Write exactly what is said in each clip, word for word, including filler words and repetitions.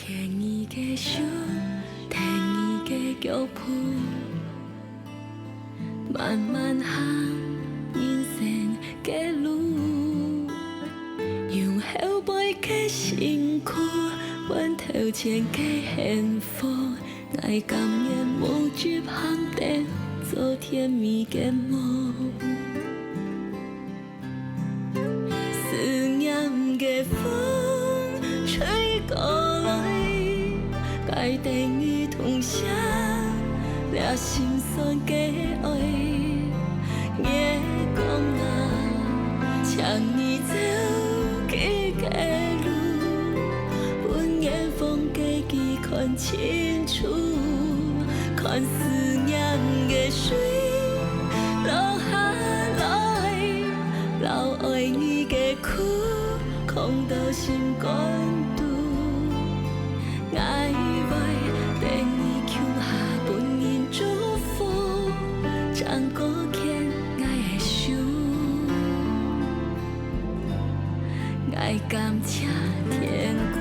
牽你个手，跈你个腳步，慢慢行人生个路。用後背个辛苦，換頭前个幸福。𠊎甘願無執行燈，做甜蜜个夢。 思念个風吹過來，帶等你痛惜，這心酸个愛。月光啊，請你照佢个路，分遠方个佢看清楚，看思念个水落下來。 留愛你个苦，囥到心肝肚。𠊎會等你共下分人祝福，正過牽𠊎个手，𠊎感謝天公。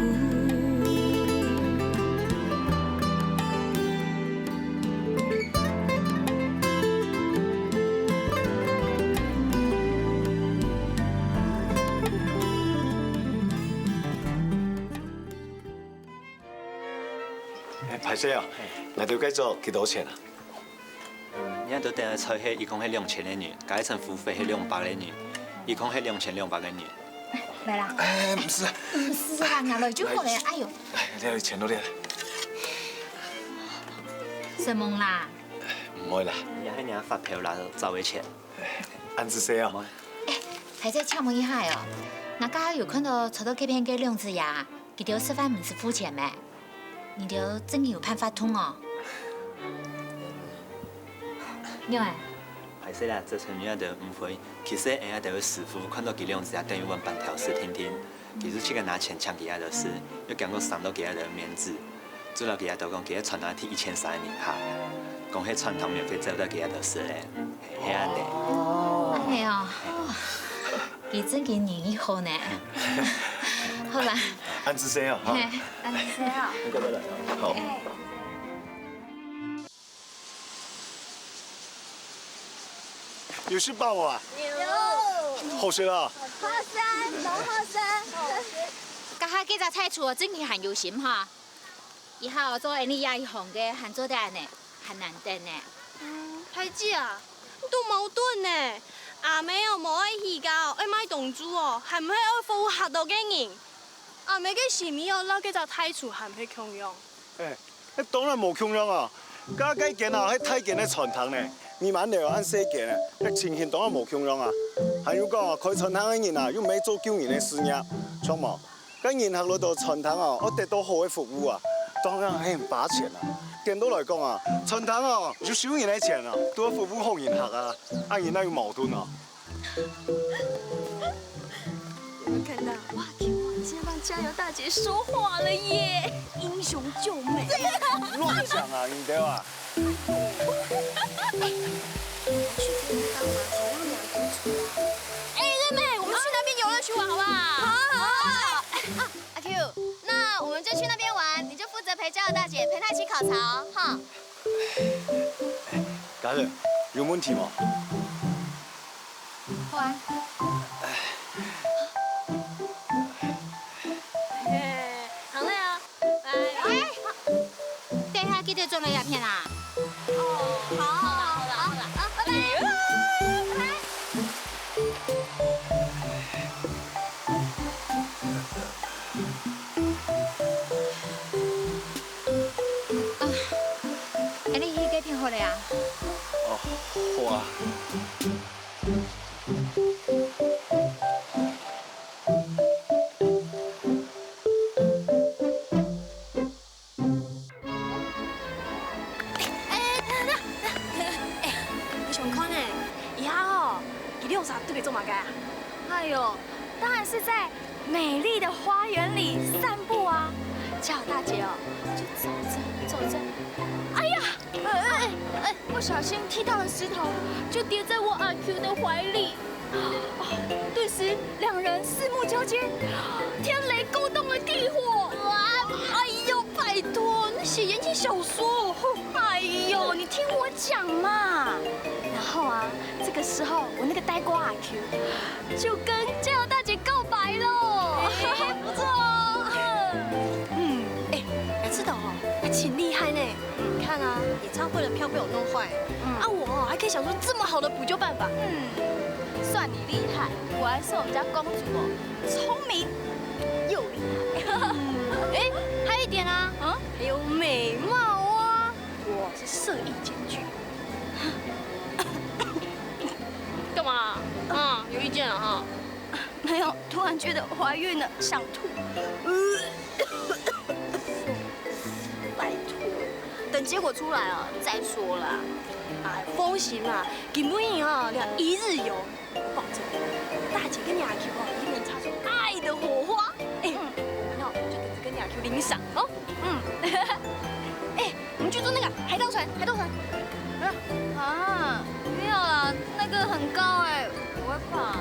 哎，歹勢啊，𠊎兜該桌幾多錢啊？嗯，你兜等下菜係一共係兩千个銀，加一層服務費係兩百个銀，一共係兩千兩百个銀。來啦。哎，毋使啊。毋使啊，拿來就好了。哎喲。哎，這錢都來。承蒙啦。毋會啦。這係若發票啦，找个錢。恁仔細啊。歹勢請問一下哦，𠊎剛剛有看到坐到隔壁个兩子爺，佢兜食飯毋使付錢咩？ 你兜正經有辦法通哦？仰仔？歹勢啦，這層你兜誤會。其實𠊎兜个師傅看到佢兩子爺等於碗飯挑食定定，佢就自家拿錢請佢兜食，又驚過傷到佢兜面子，就摎佢兜講佢兜傳單提一千三个銀客，講係傳單免費走到佢兜食咧，係恁呢。哦。係哦。 佢正經人義好呢。好啦。恁仔細哦，哈。嘿，恁仔細哦。好。嘿。有食飽無啊？有。好食啊？好食，當好食。這下這隻大廚哦，正經還有心哈。 以後做恁呢這一行个，還做得恁呢，還難得呢。嗯，大姊啊，你都無懂呢。阿姆哦，無愛起價哦，愛賣當晝哦，還毋係愛服務較多个人。阿姆个心意哦，摎該隻大廚還毋係共樣。哎，該當然無共樣啊！該該間啊，係大間个餐廳呢，你滿樓恁細間啊，該情形當然無共樣啊。還有講啊，開餐廳个人啊，又毋係做救人个事業，著無？ 該人客來到餐廳哦，愛得到好个服務啊，當然係毋怕錢啊。顛倒來講啊，餐廳哦，有收人个錢啊，都愛服務好人客啊，恁人哪有矛盾啊？有沒有看到？哇，天啊，你現在幫加油大姐說話了耶！英雄救美。亂講啊，你兜啊！ 哎，妹妹，我們去那邊遊樂區玩好不好？好啊，好啊。啊，阿Q，那我們就去那邊玩，你就負責陪加油大姐，陪她一起烤槽，哈。嘉樂，有問題無？好啊。嘿，好累哦。 拜拜。哎，等下記得轉來這片啊。哦，好，好啦，好啦，好啦，好，拜拜。拜拜。啊，恁呢去該片好了啊。哦，好啊。 哎，等下，等下，哎，你想看呢？這下哦，佢兩儕在該做麼个啊？哎喲，當然是在美麗的花園裡散步啊。加油大姐哦，就走著走著，哎呀，哎哎哎，不小心踢到了石頭，就跌在我阿Q的懷裡。 頓時兩人四目交接，天雷勾動了地火。哇！哎呦，寫言情小說。哎呦，你聽我講嘛。然後啊，這個時候我那個呆瓜阿 Q 就跟佳佳大姐告白了。哎，不錯哦。嗯，哎，你知道哦，他挺厲害呢。你看啊，演唱會的票被我弄壞，嗯，啊我哦還可以想出這麼好的補救辦法。嗯，算你厲害，果然是我們家公主哦，聰明又厲害。哎，還有一點啊，啊，還有美貌啊。 我是色藝兼具。幹嘛？啊，有意見了哈？沒有，突然覺得懷孕了，想吐。拜託，等結果出來啊再說啦。哎，放心啦，今晡日啊，倈一日遊。 我保證，大姐跟你阿 Q 哦，一定能擦出愛的火花。哎，那我們就等著跟你阿 Q淋一場哦。嗯，哎，我們去坐那個海盜船，海盜船。啊，不要啦，那個很高哎，我會怕。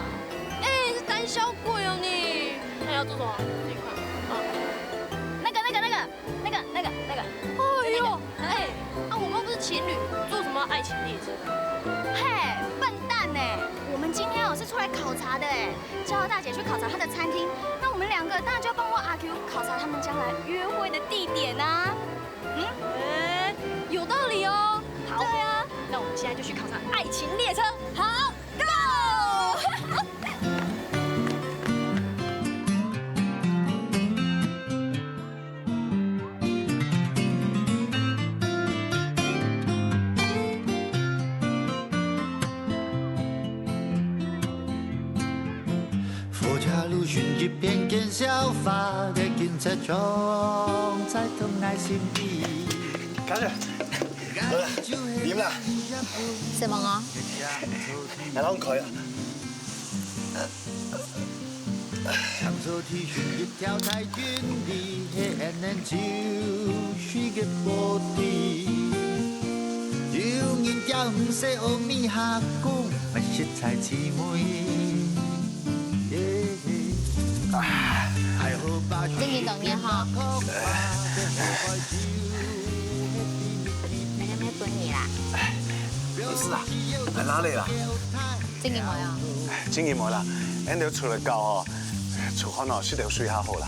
哎，是膽小鬼哦你。那你要坐什麼？自己看。啊，那個那個那個， 那個那個那個。哎呦，哎，啊我們又不是情侶，坐什麼愛情列車？嘿，笨蛋呢！我們今天哦是出來考察的哎，佳佳大姐去考察她的餐廳，那我們兩個當然就要幫我阿 Q 考察他們將來約會的地點啊。嗯，哎，有道理哦。好，對啊，那我們現在就去考察愛情列車。好。 Go！好了，啉啦。什麼啊？來，讓我開啊。 正經當然哈。人家沒分你啦。不是啊，還哪裡啦？正經無啊？正經無啦，俺兜除了搞吼，出汗哦，食兜水較好啦。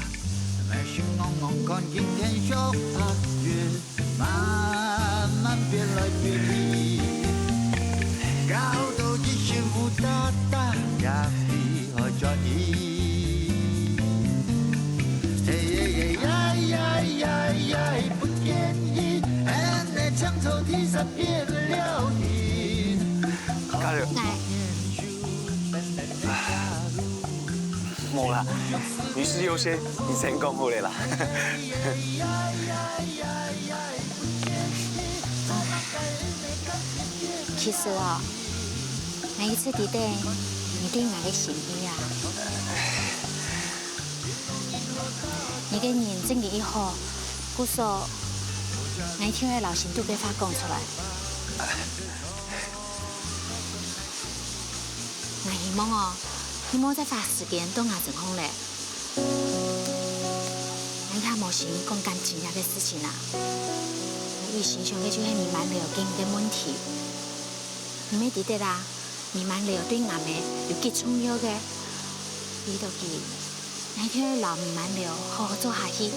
加油！哎。 無啦，女士優先，你先講好了啦。其實哦，𠊎一直知得你對𠊎个心意啊。你个人正經異好，故所，𠊎一定會摎心肚个話講出來。 𠊎希望哦，你莫再花時間到𠊎身項了。𠊎也無心講感情這个事情啊。𠊎一心想个就係美滿樓个問題。你乜知得啦，美滿樓對𠊎乜有幾重要个。為著佢，𠊎一定愛摎美滿樓好好做下去。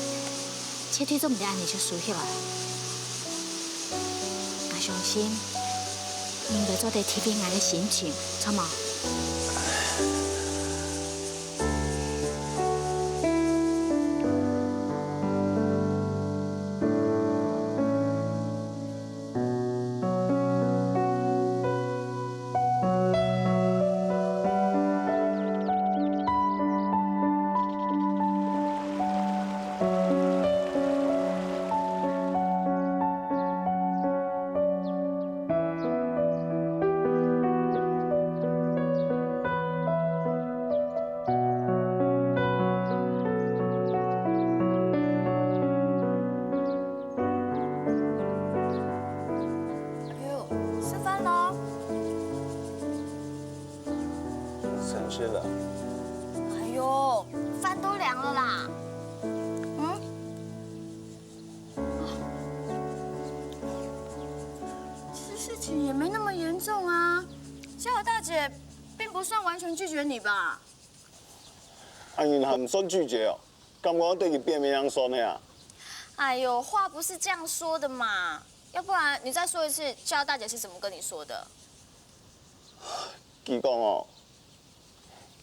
絕對做毋得恁樣就輸忒啊！𠊎相信，你應該做得體會𠊎个心情，著無？哎喲，食飯囉！神仙啊！哎喲，飯都涼了啦！嗯？也没那么严重啊。佳友大姐并不算完全拒绝你吧？啊，你还毋算拒绝哦？敢講對佢變面樣算的啊？哎呦，话不是这样说的嘛，要不然你再说一次，佳友大姐是怎么跟你说的？佢講哦，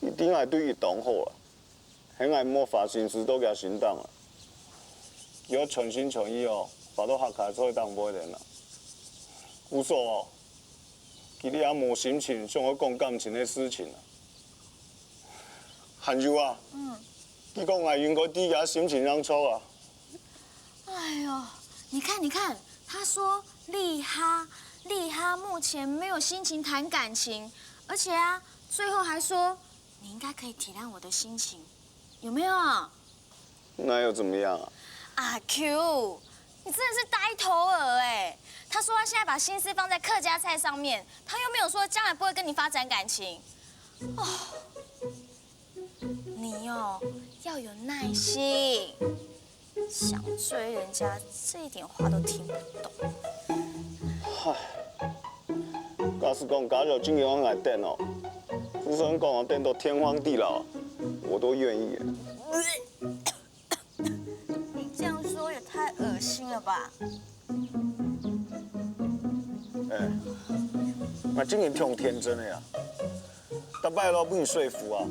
一定愛對佢當好啊。 係𠊎莫花心思到佢身上啊。佢愛全心全意哦，花到客家菜頂背个啊。有所哦，佢這下無心情想愛講感情个事情啊。還有啊，嗯，佢講𠊎應該知佢心情仰著啊。哎呦，你看，你看，他说麗哈，麗哈目前没有心情谈感情，而且啊，最后还说你应该可以体谅我的心情，有没有？那又怎么样啊？阿 Q，你真的是呆头鹅哎！他说他现在把心思放在客家菜上面，他又没有说将来不会跟你发展感情。哦，你哦，要有耐心。想追人家，这一点话都听不懂。唉，假使講佳友真个愛𠊎等哦，就算講𠊎等到天荒地老，我都愿意。你这样说也太恶心了吧！ 哎，𠊎真个忒天真了呀，逐擺都分你說服啊，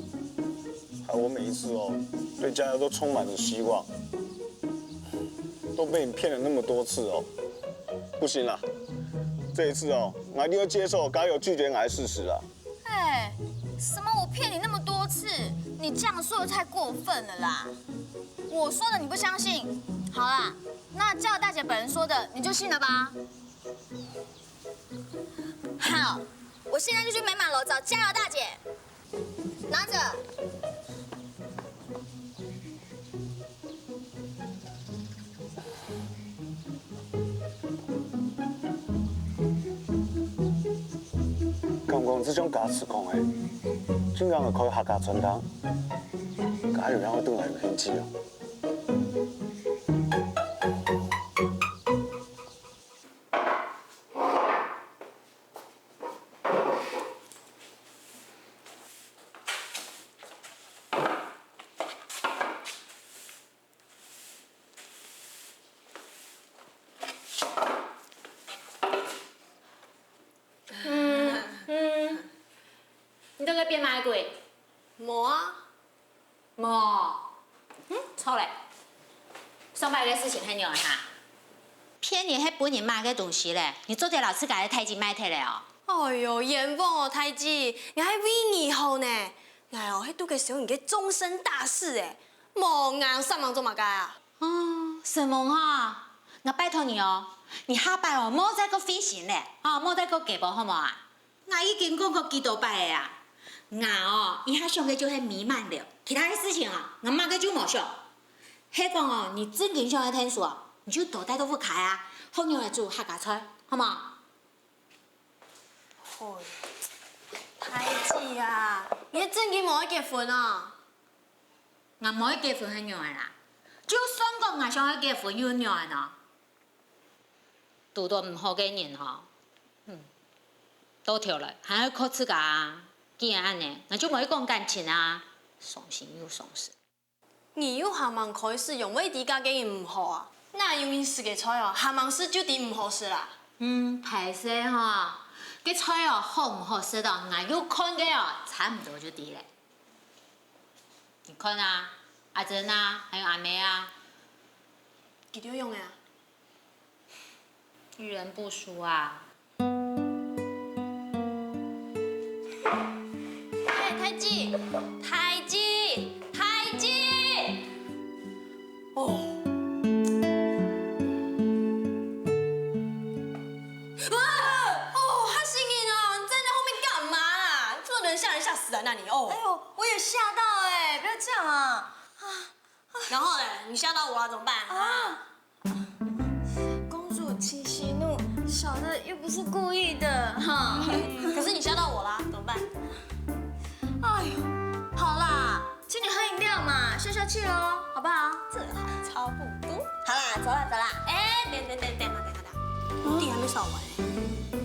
害我每一次哦，對佳友都充滿了希望，都被你騙了那麼多次哦。不行啦，這一次哦，𠊎一定要接受佳友拒絕𠊎的事實啊。哎，什么我骗你那么多次？你这样说的太过分了啦！我说的你不相信？好啦，那佳友大姐本人说的，你就信了吧。好，我现在就去美满楼找佳友大姐，拿着。 敢講這種價值觀个，竟然會開客家餐廳，佳友也會對𠊎有興趣哦。 嗯，嗯，你在該變麼个鬼？無啊。無？嗯，著咧。上擺个事情係仰仔哈？騙人係分人罵个東西咧，你做得摎自家个代誌賣忒咧哦。哎喲，冤枉哦，大姊，𠊎係為你好呢。𠊎哦，係堵著小人个終身大事欸，無𠊎煞猛做麼个啊？ 哦，承蒙哈，𠊎拜託你哦，你下擺哦，莫再過費心咧，吼，莫再過雞婆好無啊？𠊎已經講過幾多擺仔啊，𠊎哦，一下想个就係美滿樓，其他个事情啊，𠊎麼个就無想。係講哦，你正經想愛𢯭手哦，你就多戴到屋下啊，學仰仔煮客家菜，好無？ 嘿，大姊啊，你係正經無愛結婚哦？𠊎無愛結婚係仰仔啦？就算講𠊎想愛結婚又仰仔呢？堵著毋好个人吼，嗯，到頭來還愛靠自家啊。既然恁仔，𠊎就無愛講感情啊，傷心又傷神。 你又還吂開始，仰會知該個人毋好啊？哪有人食个菜哦，還吂食就知毋好食啦？嗯，歹勢吼，該菜哦好毋好食哦，𠊎用看个哦，差毋多就知咧。你看啊，阿珍啊，還有阿妹啊，佢兜仰仔啊？ 遇人不淑啊。欸，大姊，大姊，大姊！哦。啊！哦，嚇死人哦！你站在後面幹嘛啦？這麼多人嚇人嚇死在那裡哦。哎呦，我也嚇到欸，不要這樣啊！啊， 然後嘞，你嚇到我了怎麼辦啊？啊，公主起息怒，小的又不是故意的哈。可是你嚇到我啦，怎麼辦？哎呦，好啦，請你喝飲料嘛，消消氣咯，好不好？這還差不多。好啦，走啦走啦。欸，等等等等，等等等。地还没扫完欸。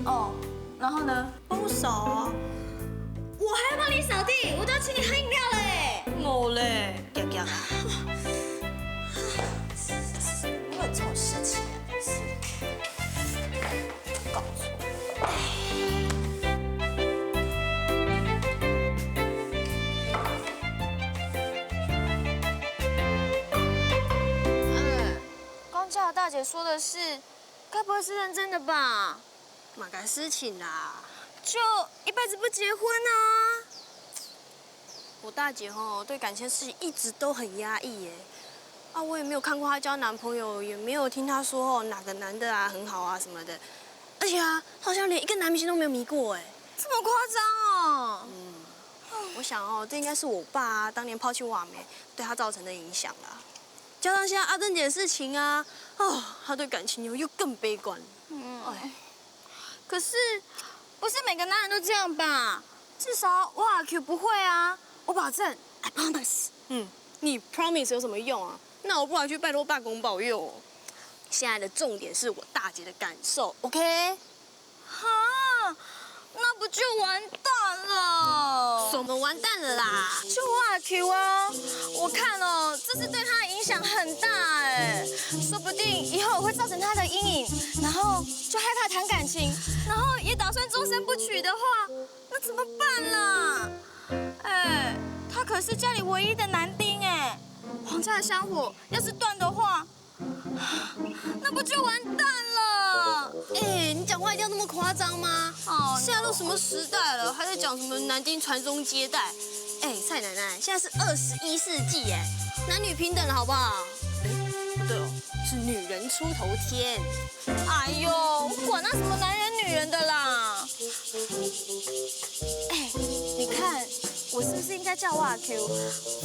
哦，然后呢？帮我扫啊。我还要帮你扫地，我都要请你喝饮料嘞。我嘞，遽遽啊。哪有这种事情啊？真是搞错。嗯，刚佳的大姐说的是，该不会是认真的吧？ 么个事情啦？就一辈子不结婚啊。我大姐吼，对感情的事情一直都很压抑耶。啊，我也没有看过她交男朋友，也没有听她说哦哪个男的啊很好啊什么的。而且啊，她好像连一个男明星都没有迷过哎。这么夸张哦？嗯，我想哦，这应该是我爸啊当年抛弃我阿妹，对她造成的影响啦。加上现在阿珍姐的事情啊，哦，她对感情又又更悲观。嗯，哎。 可是，不是每个男人都这样吧？至少我阿Q不会啊，我保证，I promise。嗯，你 promise 有什么用啊？那我不然去拜托爸公保佑哦。现在的重点是我大姐的感受，OK？哈，那不就完蛋了？什么完蛋了啦？就我阿Q啊，我看哦，这次对他影响很大哎，说不定以后会造成他的阴影，然后就害怕谈感情，然后也打算终身不娶的话，那怎么办啦？哎，他可是家里唯一的男丁哎，皇家的香火要是断的话，那不就完蛋了？哎，你讲话一定要那么夸张吗？哦，现在都什么时代了，还在讲什么男丁传宗接代？哎，蔡奶奶，现在是二十一世纪哎，男女平等了好不好？哎，不对哦，是女人出头天。哎呦，我管那什么男人女人的啦！哎，你看我是不是应该叫我阿Q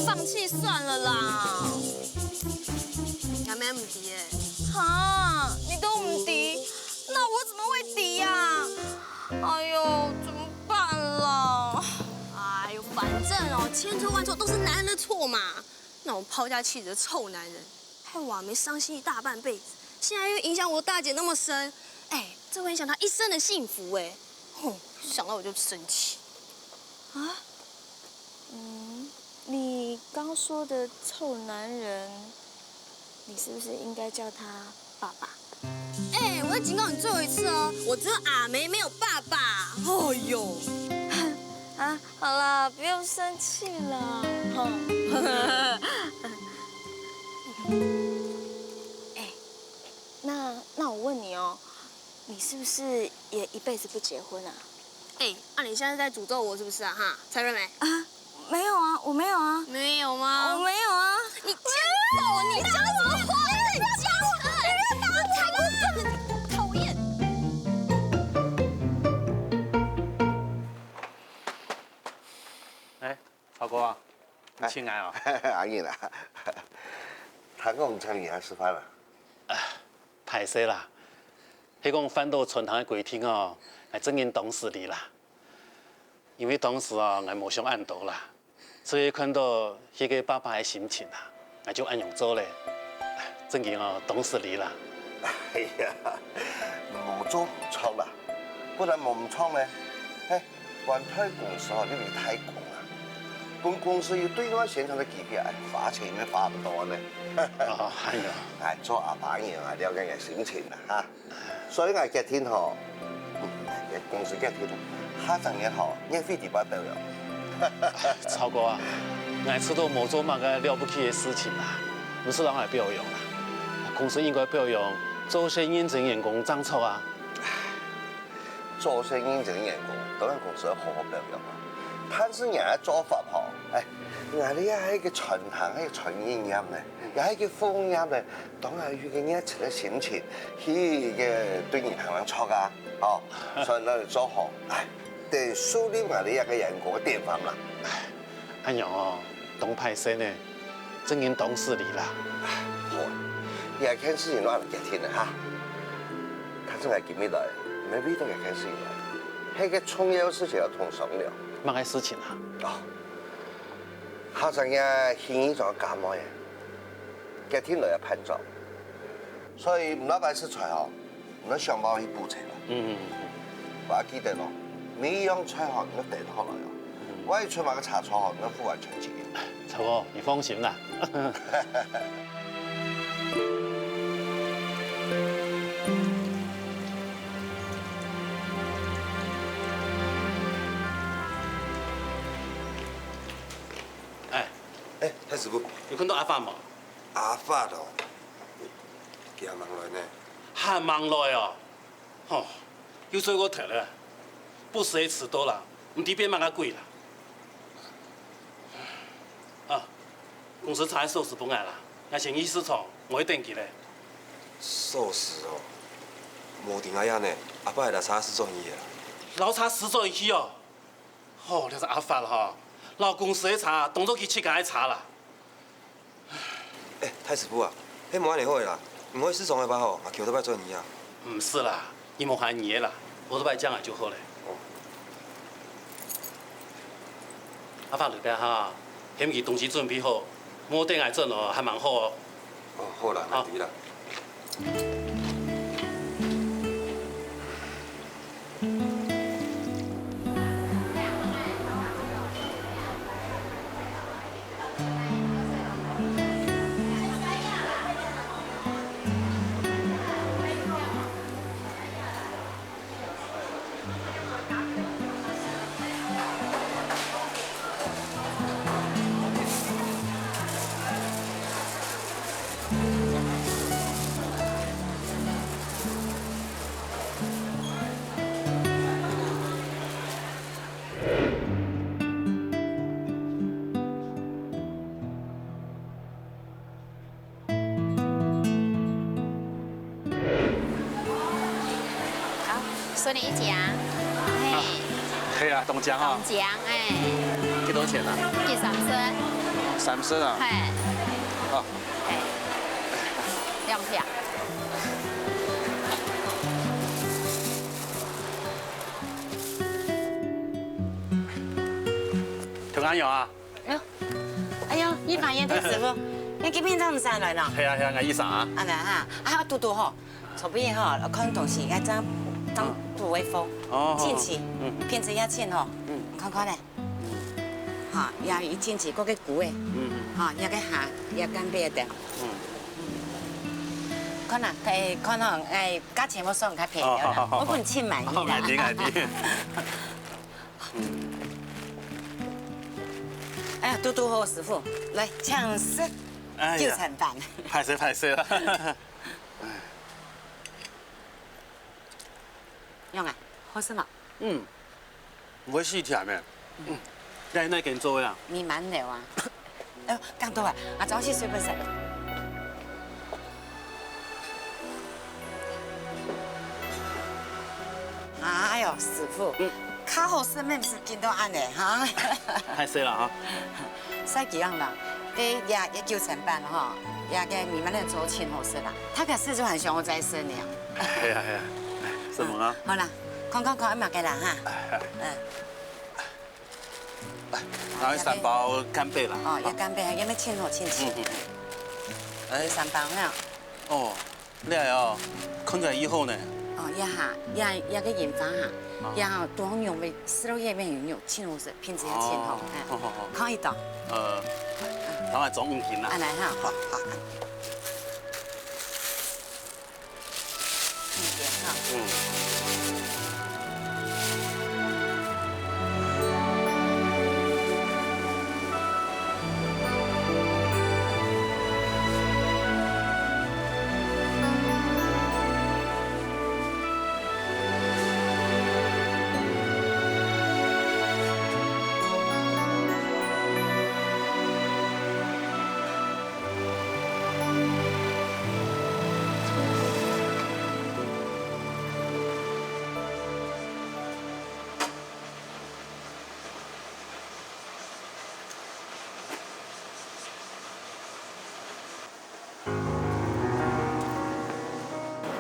放弃算了啦？阿妹毋知哎。哈，你都毋知，那我怎么会知呀？哎呦，怎么办啦？哎呦，反正哦，千错万错都是男人的错嘛。那种抛家弃子的臭男人，害我阿妹伤心一大半辈子，现在又影响我大姐那么深，哎，这会影响她一生的幸福哎。哼，想到我就生气。啊？嗯，你刚说的臭男人，你是不是应该叫他爸爸？哎，我已经告诉你最后一次哦，我只有阿妹，没有爸爸。哎呦，啊，好啦，不用生气啦，吼。哎，那那我问你哦，你是不是也一辈子不结婚啊？哎，那你现在在诅咒我是不是啊？哈，蔡瑞美。啊，没有啊，我没有啊，没有吗？我没有啊。你讲什么？你讲什么话？你讲什么？讨厌。哎，曹哥啊，你请来哦。阿英啊，听讲請你來食飯啊？歹勢啦，係講翻到傳統个規定哦，𠊎正經當失禮啦。因為當時哦，𠊎無想恁多啦，所以看到該个爸爸个心情啊，𠊎就恁樣做咧。正經哦，當失禮啦。哎呀，無做毋著啦，不然無毋著呢？嘿， 關台公司吼，你係大公啊，分公司有對外宣傳个機會，哎，花錢也花毋到呢。哦，哎呀。哎，做阿爸个啊，了解你个心情啦，哈。所以𠊎決定吼，嗯，公司決定，下隻月吼，月尾在該表揚。曹哥啊，𠊎知道無做麼个了不起个事情啦，毋使摎𠊎表揚啦。公司應該表揚做事認真个員工正著啊。 做事認真个員工，當然公司愛好好表揚啊。但是若个做法吼，哎，𠊎這也係一個傳統，係一個傳承呢，也係一個負擔呢。當然有個熱情个心情，去个對人行行著啊，吼，所以咱就做好，哎，得樹立𠊎這個員工个典範啦。 恁樣哦，當歹勢呢，正經當失禮啦。好啊，這件事情就恁樣決定了哈。但是𠊎今日來，毋係為著這件事情來，係個重要事情愛同你商量。麼个事情啊？哦，下隻月去義莊个家妹仔，決定來這辦桌。所以毋使擺食菜哦，你愛想辦法去補齊啦。嗯嗯嗯。𠊎記得哦，每一樣菜吼，你愛等好來哦。萬一出麼个差錯吼，你愛付完全責任。差毋多，你放心啦。哎，哎，太師傅。有看到阿發無？阿發哦，佢還吂來呢。還吂來哦？ 吼，又睡過頭了，不時會遲到啦，毋知變麼个鬼啦。啊，公司差收拾分𠊎啦，𠊎先去市場，𠊎會等佢咧。收拾哦，無定啊樣呢，阿爸也來差市場去啦。老差市場去哦，吼，這係阿發吼，老公司个差，當做佢自家个差啦。 哎，太師傅啊，係無恁樣好个啦，你愛市場个話吼，𠊎騎otorbike載你啊。毋使啦，你莫煩你个啦，otorbike借𠊎就好咧。哦。阿發，你等下，喊佢東西準備好，莫等𠊎轉哦，還吂好哦。哦，好啦，好。𠊎知啦。 好，順利一張，嘿，可以啊，中獎啊。中獎，哎。幾多錢啊？一張三十。三十啊？嘿。好。嘿，兩張。同安有啊？ 哎喲，哎喲，你發現，太師傅，你今晡日正毋使來喏？係啊，係啊，𠊎醫生啊。啊，來哈，啊，堵堵好，昨晡日吼，看東西，𠊎正，正補个貨，哦，進去，嗯。品質也真好，嗯。你看看咧。哈，也有進去，過个菇个，嗯嗯。哈，也个蝦，也干貝个等。嗯。看啊，哎，看吼，哎，價錢𠊎算較便宜啦，哦，好好好。𠊎本身滿意啦。哦，𠊎知，𠊎知。 哎呀，堵堵好，師傅，來，請食九層粄。哎呀，歹勢，歹勢啦。仰啊，好食無？嗯，毋會死甜个。嗯，這係哪間做个啊？美滿樓啊。 哎喲，講到啊，啊，早起睡不醒。哎喲，師傅，嗯。較好食，毋使緊到恁樣哈。歹勢啦哈。再這樣啦，這也，也九層粄吼，也个美滿樓做真好食啦。大家試就很想要再食呢。係啊，係啊，什麼啊？好啦，看看看，買个啦哈。哎，哎。嗯。 來，拿三包干貝啦。哦，也干貝，也乜真好，真鮮。嗯，嗯，嗯。哎。三包呢？哦，這哦，看起來異好呢。哦，這下，這，這个櫻花哈，啊。這下當紅个，四六月面有肉，真好食，品質也真好。哦，哎。好，好，好。看一道。呃，嗯。等下裝五斤啦。啊，來哈。好，好。 嗯。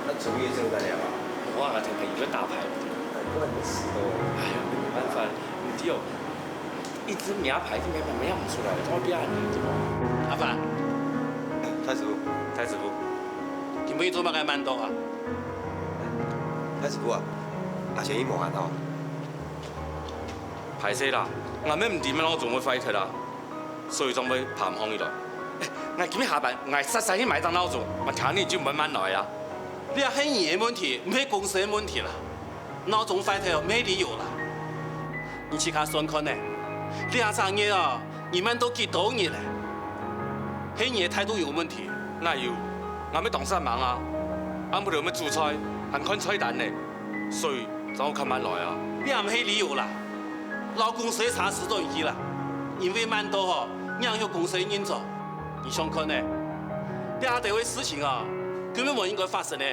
那昨夜正在聊啊？我啊，同朋友在打牌。难怪你迟到了。哎呀，没办法，你只有 一直摸牌，一直摸牌，摸毋出來，怎麼變恁樣，知無？阿發，太師傅，太師傅，今晡日做麼个慢到啊？大師傅啊，𠊎先去忙恁哦。歹勢啦，𠊎乜毋知麼个鬧鐘會壞忒啊，所以正會爬毋䟘起來。欸，𠊎今日下班，𠊎煞煞去買隻鬧鐘，𠊎聽日就慢慢來啊。這係你个問題，毋係公司个問題啦。鬧鐘壞忒毋係理由啦。你自家算看呢，這隻月哦， 你慢到幾多日咧？係你个態度有問題。哪有？𠊎乜當煞猛啊！暗晡頭乜煮菜，還看菜單呢，所以正會較慢來啊。這毋係理由啦，摎公司个車駛轉去啦，因為慢到吼，影響公司个運作。你想看呢？這兜个事情啊，根本無應該發生个。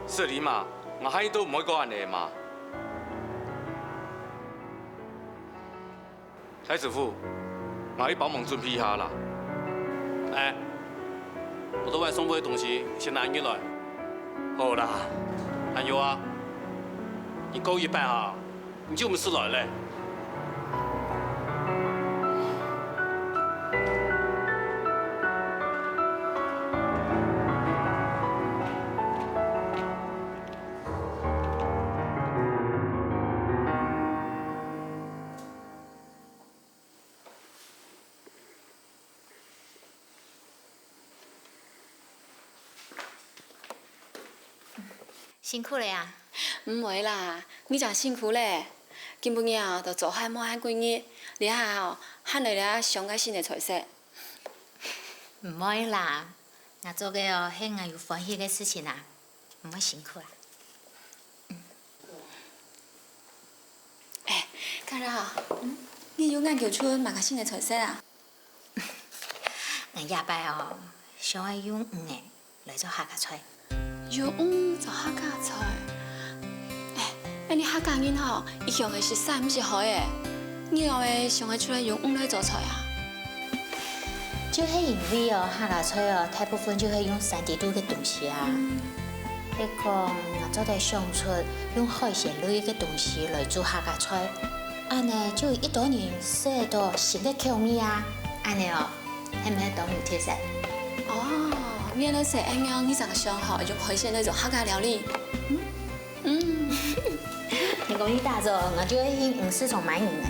雪梨嘛，𠊎下都毋會過恁呢嘛。 大師傅，𠊎去幫忙準備一下啦。哎，我都買送貨个東西，先拿入來。好啦。還有啊，你過一擺啊，你就毋使來咧。 辛苦了啊！毋會啦，你正辛苦咧。今晡日啊，都做下無閒幾日，這下哦，還來這想該新个菜色。毋會啦，𠊎做个哦，係𠊎有歡喜个事情啊，毋會辛苦啊。哎，嘉樂，你有研究出麼个新个菜色啊？ 𠊎這擺哦，想愛用魚仔來做客家菜。用魚做客家菜？哎，恁呢客家人吼，一向个食菜毋食海个，你仰會想愛出來用魚來做菜啊？就係因為哦，客家菜哦，大部分就係用三D肚个東西啊。係講，𠊎做得想出用海鮮類个東西來做客家菜，恁呢就有一兜人食得到新个口味啊。恁呢哦， 係毋係當有特色？哦，原來係恁樣，你正想吼用海鮮來做客家料理。嗯，嗯。你講你打早，𠊎就會去魚市場買魚了。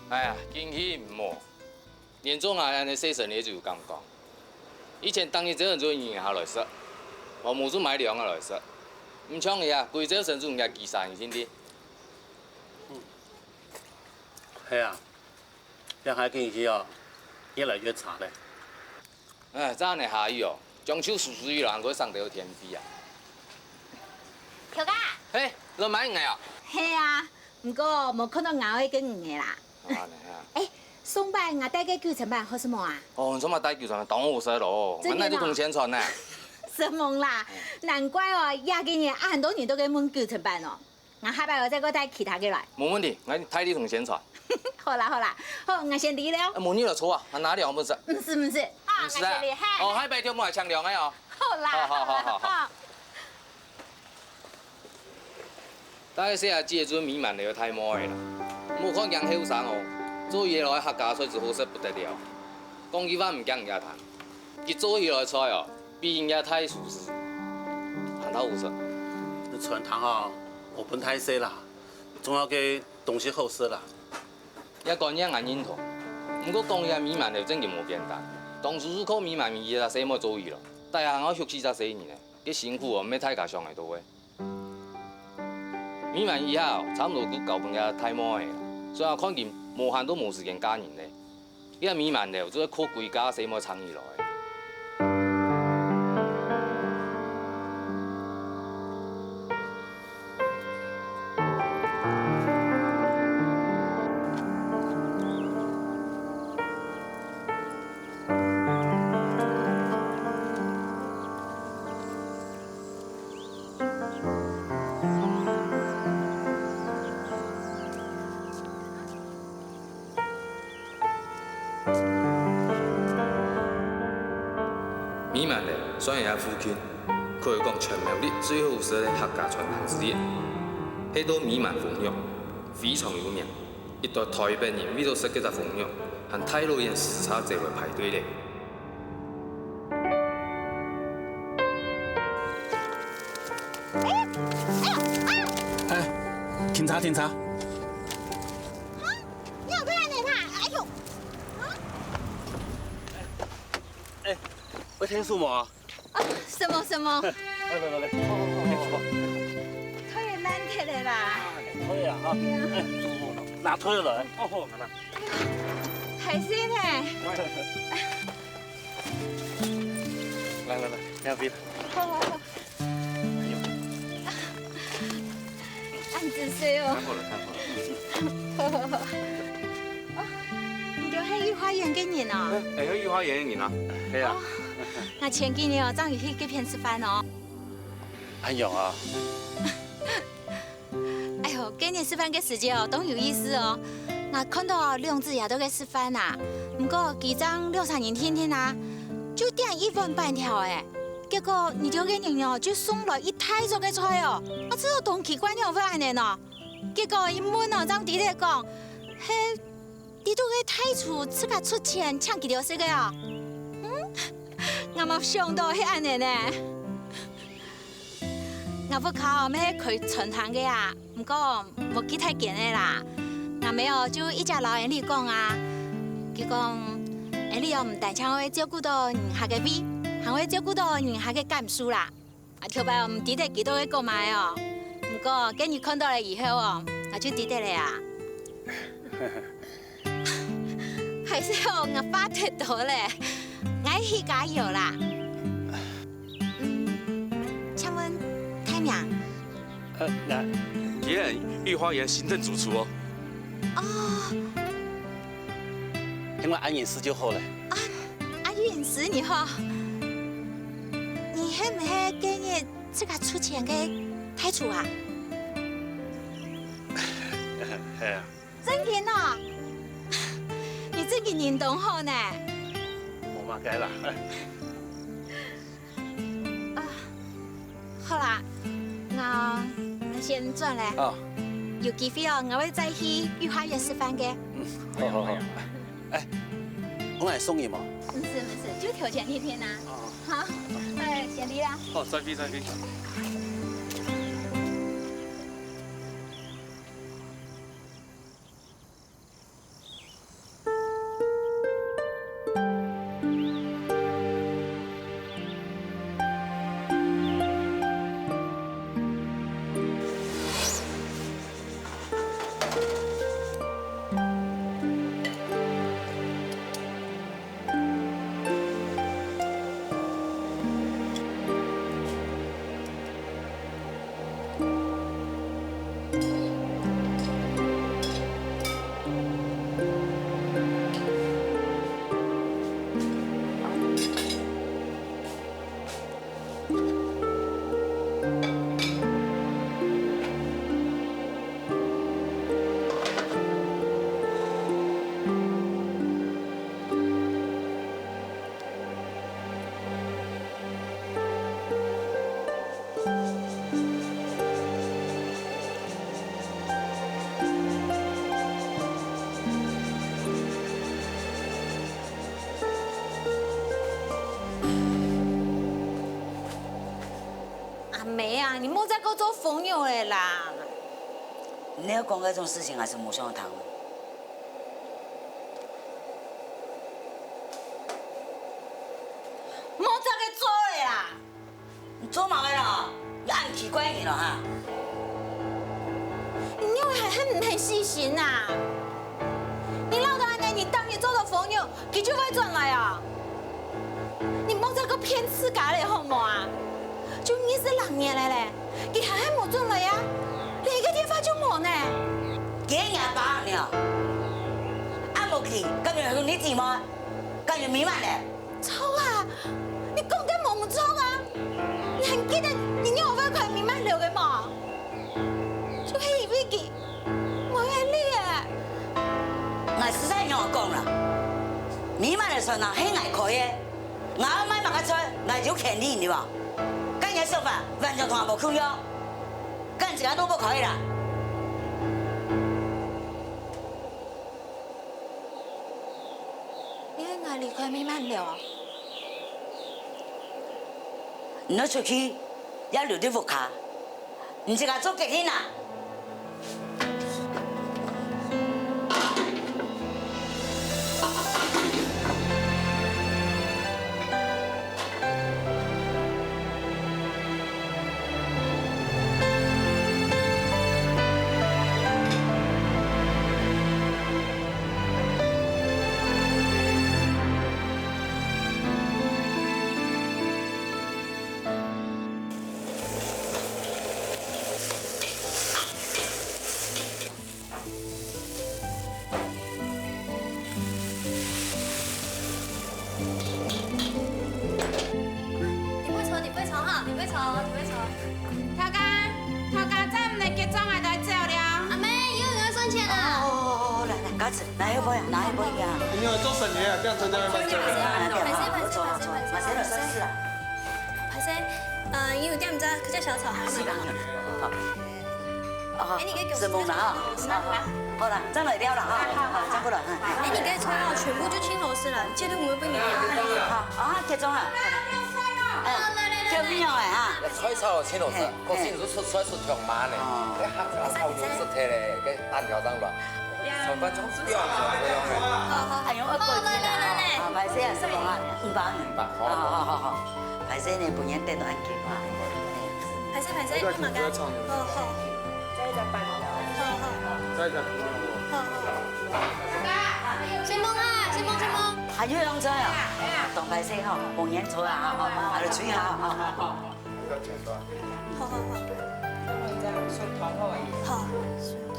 哎呀，景氣毋好，連做𠊎恁呢細生理就有感覺。以前逐日朝晨早有人客來食，無就買涼个來食。毋像你啊，歸朝晨早人家幾儕人先知。係啊，這下景氣哦，越來越差咧。 哎，正恁呢下雨哦，將就輸輸雨啦，還過上到天飛啊。喬哥，嘿，來買魚仔啊？係啊，毋過無看到𠊎愛个魚仔啦。啊，恁呢啊。哎，上擺𠊎帶个九層粄好食無啊？哦，你上擺帶九層粄當好食咯，真个嗎？𠊎哪有同你宣傳呢？承蒙啦，難怪哦，這幾年恁多人都在問九層粄哦。 𠊎下擺愛再過帶其他个來。無問題，𠊎代你同你宣傳。好啦好啦，好，𠊎先離了。哎，無你來坐啊，𠊎拿涼分食。毋使毋使，啊，毋使啊。𠊎先離，嘿。哦，下擺就莫來請涼个哦。好啦，好好好好好。好。大細阿姊个陣美滿樓大妹仔啦，莫看佢後生哦，做起來客家菜就好食不得了。講句話毋驚人家聽，佢做起來菜哦， 比人家大廚師還較好食。餐廳哦，無分大細啦，重要个東西好食啦。這觀念𠊎認同，毋過講這美滿樓正經無簡單。當初係靠美滿姨一隻細妹做起來，大家還愛畜四隻細人仔，該辛苦哦，毋係大家想得到个。美滿姨啊，差毋多就交分該大妹仔，所以看佢無閒都無時間嫁人咧。 這美滿樓就係靠歸家細妹撐起來个。美滿樓算係這附近，可以講全苗栗最好食个客家餐廳之一，係到美滿封肉，非常有名。一堆台北人為著食這隻封肉，還大老遠駛車走來排隊咧。哎，停車，停車！你有看到他？哎呦！哎，會停手無？啊，什麼什麼？來來來來，好好好好好。腿也爛忒了啦。啊，腿啊哈，哎，坐好了，拿腿來，好好拿拿。還是呢。來來來，兩位。好好好。哎呦。恁仔細哦。太好了，太好了。好好好。哦，你就係御花園个人哦。哎，係御花園个人啊。係啊。哦，𠊎前幾日哦，正有去該片食飯哦。恁樣啊。 哎喲，該日食飯个時節哦，當有意思哦。𠊎看到哦，兩子爺都在食飯啊，毋過佢正兩儕人定定啊，就點一碗粄條仔。結果你兜个人哦，就送來一大桌个菜哦，𠊎試著當奇怪仰會恁樣哦。結果一問哦，正知得講，係裡肚个大廚自家出錢請佢兜食个哦。嗯，𠊎無想到係恁樣呢。 𠊎屋下姆係開餐廳个啊，毋過無幾大間个啦。𠊎姆哦就一直摎𠊎俚講啊，佢講，𠊎俚哦毋單淨會照顧到人客个胃，還會照顧到人客个感受啦。啊，頭擺哦毋知得佢兜个講麼个哦，毋過今日看到了以後哦，𠊎就知得了啊。 還係哦，𠊎話忒多了，𠊎去加油啦。嗯，請問大名？呃，𠊎，佢係御花園行政主廚哦。哦。喊𠊎阿仁師就好了。啊，阿仁師你好。你係毋係該日自家出錢个大廚啊？係啊。 正經哦，你正經人當好呢。無麼个啦。啊，好啦，𠊎，𠊎先轉了。哦。有機會哦，𠊎會再去御花園食飯个。嗯，好好好。哎，𠊎來送你無？毋使毋使，就頭前那片啊。哦。好，哎，先離啦。好，再會再會。 阿姆啊，你莫再過做瘋友了啦！你要講這種事情還是無想聽。無照佢做个啦。你做麼个咯？你恁奇怪个人咯哈？你仰會還恁毋肯死心啊？你恅到恁樣，你逐日做到風雨，佢就會轉來啊？你莫再過騙自家了，好無啊？就二十六年了咧，佢還係無轉來啊？連一個電話就無呢。佢係若爸呢？啊無佢，敢有兄弟姊妹？敢有美滿咧？ 臭啊！你講个無毋著啊！你還記得你仰會開美滿樓个無？就係因為佢無愛你啊！𠊎實在仰會講啦，美滿个船啊係𠊎開个，𠊎愛賣麼个菜，𠊎有權利，你話？該你个想法完全同𠊎無共樣，該你自家都無可以啦。 你愛𠊎離開美滿樓？你愛出去，也留在屋下，你自家做決定啊！ 你毋會錯，你毋會錯哈，你毋會錯，你毋會錯。頭家，頭家，再毋能結帳，𠊎就走了。阿妹，又有人要算錢啦。哦，哦，哦，哦，來，來，家子，拿一杯啊，拿一杯啊。你有做生意啊？這樣子的。歹勢，歹勢，歹勢，歹勢，歹勢。歹勢，呃，因為店毋在，這小炒還是吧？是吧？好。 哦，哎，你可以給我沈夢了哈，好，好，好了，正來尞了哈，好，正過來，哎，你可以穿哦，全部就青螺絲了，你絕對不會被你。好，啊，結帳啊，哎，叫咩樣哎哈？菜炒青螺絲，嘿，可是你是出出來出長毛呢，哦，該客家炒肉是忒嘞，該單條當卵，炒飯從不要炒不用嘞。好，好，還用二锅頭啊，來，來，來，來。啊，歹勢啊，沈夢啊，五百五，五百，好，好，好，好，好，歹勢呢，本人等到恁緊啊。 歹勢，歹勢，你嘛該。好，好。再一隻粄條。好，好。再一隻粄條。好，好。先鋒啊，先鋒，先鋒。還有兩隻啊？當歹勢吼，無人坐啊，吼，吼，吼，還有吹啊，吼，吼，吼。好，好，好。好，順通。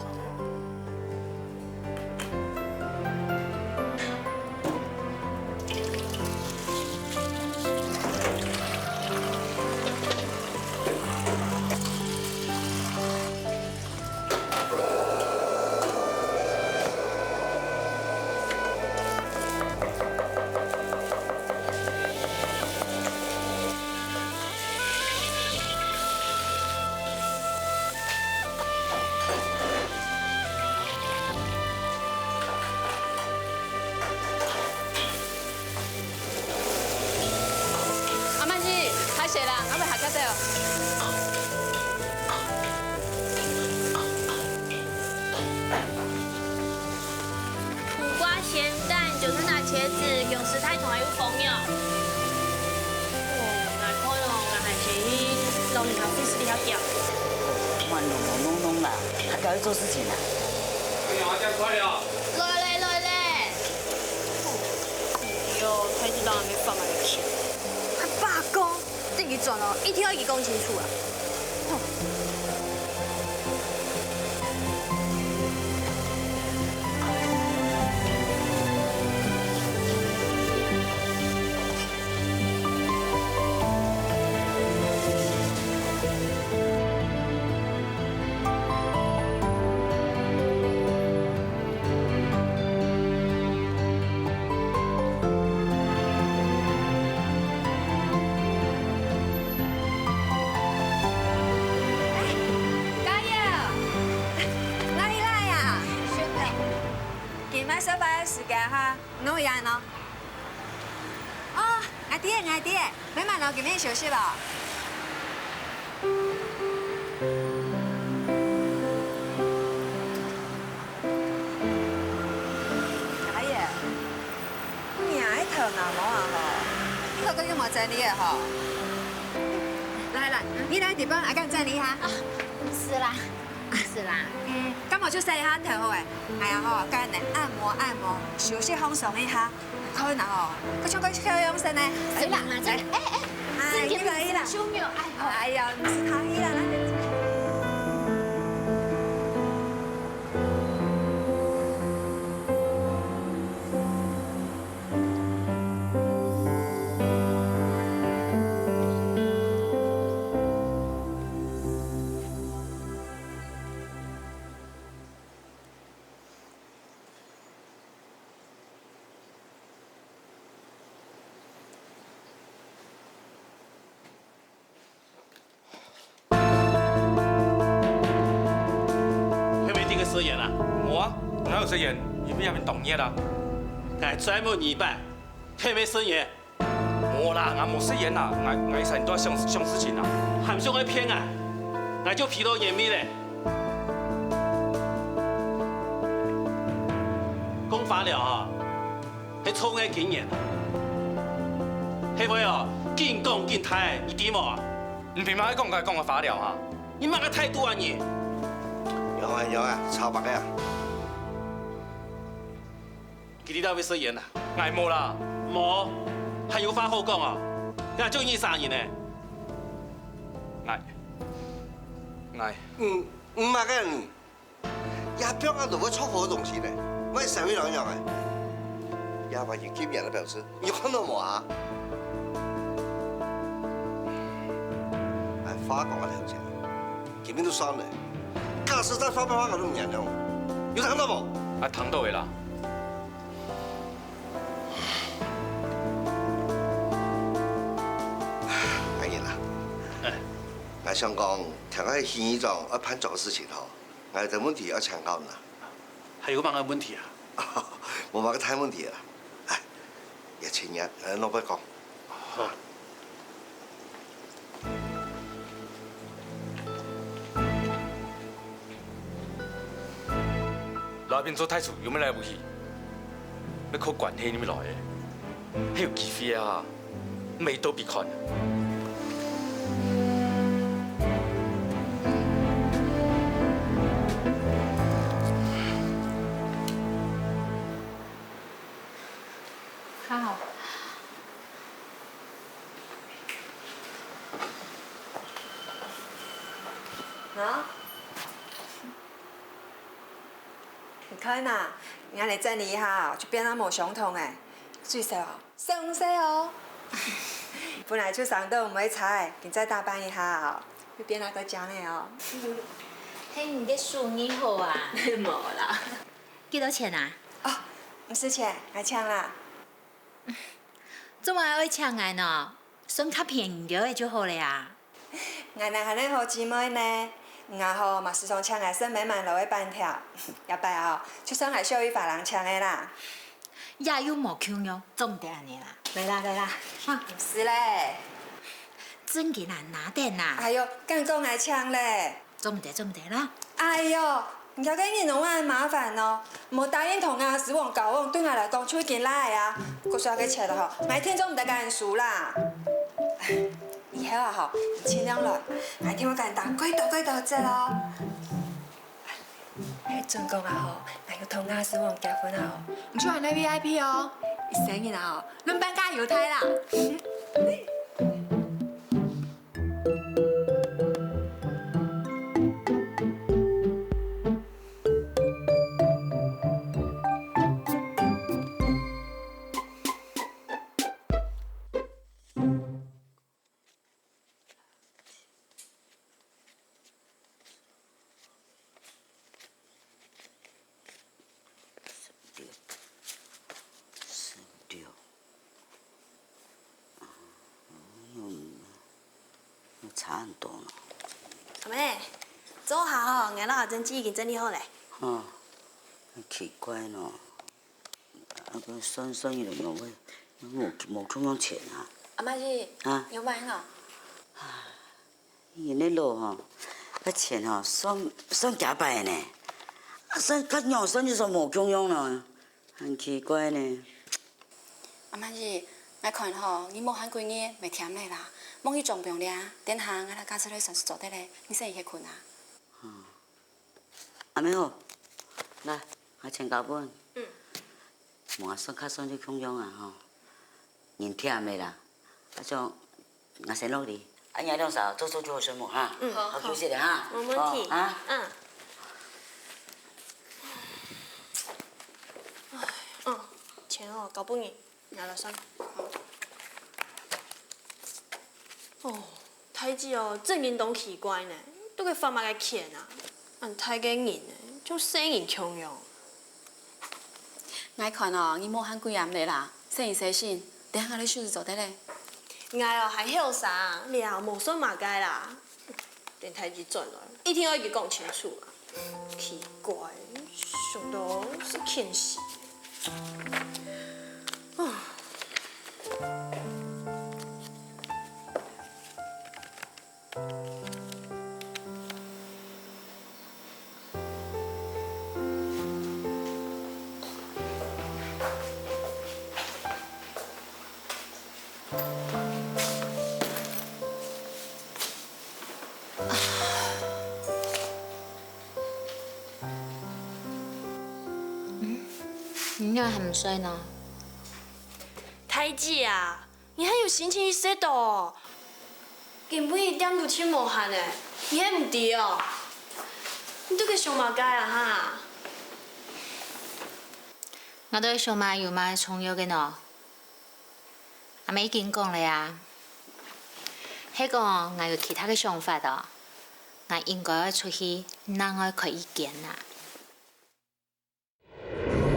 阿曼西，歹勢啦，𠊎愛下車了。 苦瓜、鹹蛋、九層塔、茄子、恭喜大同還有紅肉。哦，𠊎看哦，𠊎還係去老人家會所裡下叫。慢弄弄弄弄啦，還搞去做事情啊？哎呀，這樣快了。來嘞，來嘞。哦，太知道還沒放下去。阿爸講， 自己轉哦，一定要一起講清楚啊！哼。嘉佑，哪裡來呀？今晡日上班个時間哈，你仰會恁樣？哦，𠊎知，𠊎知。 慢慢哦，今晡日休息哦。阿姨，你啊，愛頭那毛啊吼？頭殼有無整理个吼？來來，你來地方，𠊎共你整理一下。啊，毋使啦，毋使啦。嗯，感覺就洗一下頭好誒。哎呀吼，共你按摩按摩，休息放鬆一下。看啊吼，佢像個小養生呢。是啦，來，這個，哎哎，哎，你來，你來。小朋友，哎吼。哎呀，毋使客氣啦，來。 係毋係你个食煙啊？無啊，哪有食煙？又毋係當熱啊。𠊎再問你一擺，係毋係食煙？無啦，𠊎無食煙啦，𠊎𠊎成日都想想事情啊。還想愛騙𠊎？𠊎就鼻到煙味咧。講化療啊， 係錯个經驗。係會哦，緊講緊大，你知無？你憑麼个講𠊎講个化療啊？你麼个態度啊你？有啊有啊，超白个啊！佢知道會食煙啊？𠊎無啦。無，還有話好講哦？𠊎就你啥人呢？𠊎，𠊎，嗯，毋係个你。 也放啊都會臭火个東西呢，萬一社會人仰般？也萬一禁煙个標誌，你有看到無啊？哎，話講到頭前，今晡日都算了，假使再放放放，𠊎都毋原諒，有聽到無？啊，聽到个啦。哎呀啦，哎。𠊎想講，聽𠊎縣議長愛辦桌个事情吼， 𠊎有兜問題愛請教你啊。還有麼个問題啊？無麼个大問題啦。哎，也請你，呃，老伯講。好。來賓做大廚有無來武器？ 愛靠關係你們來个，還有機會啊！毋係都比看。好。好。 你看啊，𠊎來整理一下哦，就變到無相同誒。最少哦，細紅色哦。本來就生到毋會差，緊再打扮一下哦，又變到較靚誒哦。係你个手藝好啊。無啦。幾多錢啊？哦，毋使錢，𠊎請啦。做麼个愛請𠊎呢？算較便宜个就好了啊。 𠊎等還係好姊妹呢，你啊吼，嘛時常請𠊎食美滿樓个粄條。這擺吼，就算𠊎小姨花郎請个啦。也有無共樣，做毋得恁樣啦。來啦，來啦，哈。毋使咧。正經啊，拿等啊。哎喲，敢講𠊎請咧？做毋得，做毋得啦。哎喲， 你這個人哦，恁麻煩哦，無答應同亞視網交往，對𠊎來講就已經賴啊！故所个錢吼，𠊎一定做毋得佮你收啦。以後啊吼，你盡量來，𠊎一定會佮你打幾多幾多折哦。係準講啊吼，𠊎有同亞視網結婚啊吼，你就恁樣V I P哦，一生人啊吼，輪班加優待啦。十六，十六，嗯，差很多呢。阿妹，坐下吼，𠊎摎阿珍姊已經整理好咧。哦，奇怪呢，啊，該算算佢兩位，無無共樣錢啊？阿妹姊，啊？有買喏？ 人个老吼，該錢吼，算算幾擺呢？啊，算該樣算就算無共樣咯，很奇怪呢。阿妹姊， 𠊎看吼，你無閒幾日，乜悿咧啦，莫去裝病咧，等下𠊎摎家私來算數做得咧，你先歇睏啊。阿姆好，來，𠊎錢交分。嗯。無啊，算較算就共樣啊吼，人悿咧啦，啊像 𠊎先落去，啊，你兩儕做做就好睡目哈。嗯，好，好。休息咧哈。無問題。好，啊。嗯。唉，哦，錢哦，交分你，拿來算。好。哦，大姊哦，真經當奇怪呢，都該發麼个譴啊？恁大个人呢，像細人共樣。 𠊎看哦，你無閒幾暗咧啦，細人細心，等下𠊎來收拾做得咧。𠊎哦還後生，了無算麼个啦。等大姊轉來，一定愛佢講清楚啊。奇怪，想到係譴事。啊。 你仰還毋睡呢？大姊啊， 你還有心情去食到哦？今晡日店都盡無閒呢，你還毋知哦？你到底想麼个啊哈？𠊎到底想麼个有麼个重要个呢？阿姆已經講了啊，係講𠊎有其他个想法哦，𠊎應該愛出去另外開一間啊。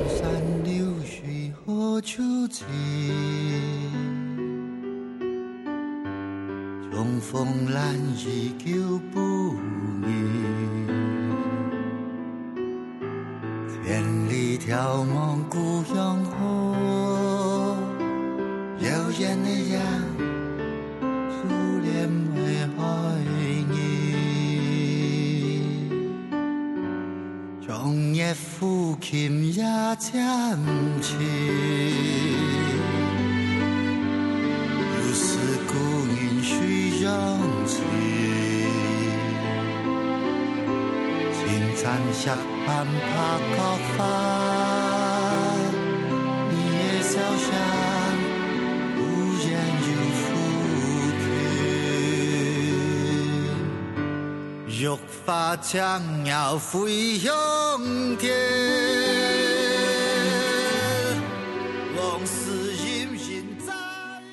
山流水何處去？重逢難遇舊不遇。千里眺望故鄉好，遙遠的羊，珠簾為愛你。 長夜撫琴夜漸靜，又思故人水中情。青山石畔白角花，你的笑聲忽遠又忽近。 花將鳥飛向天。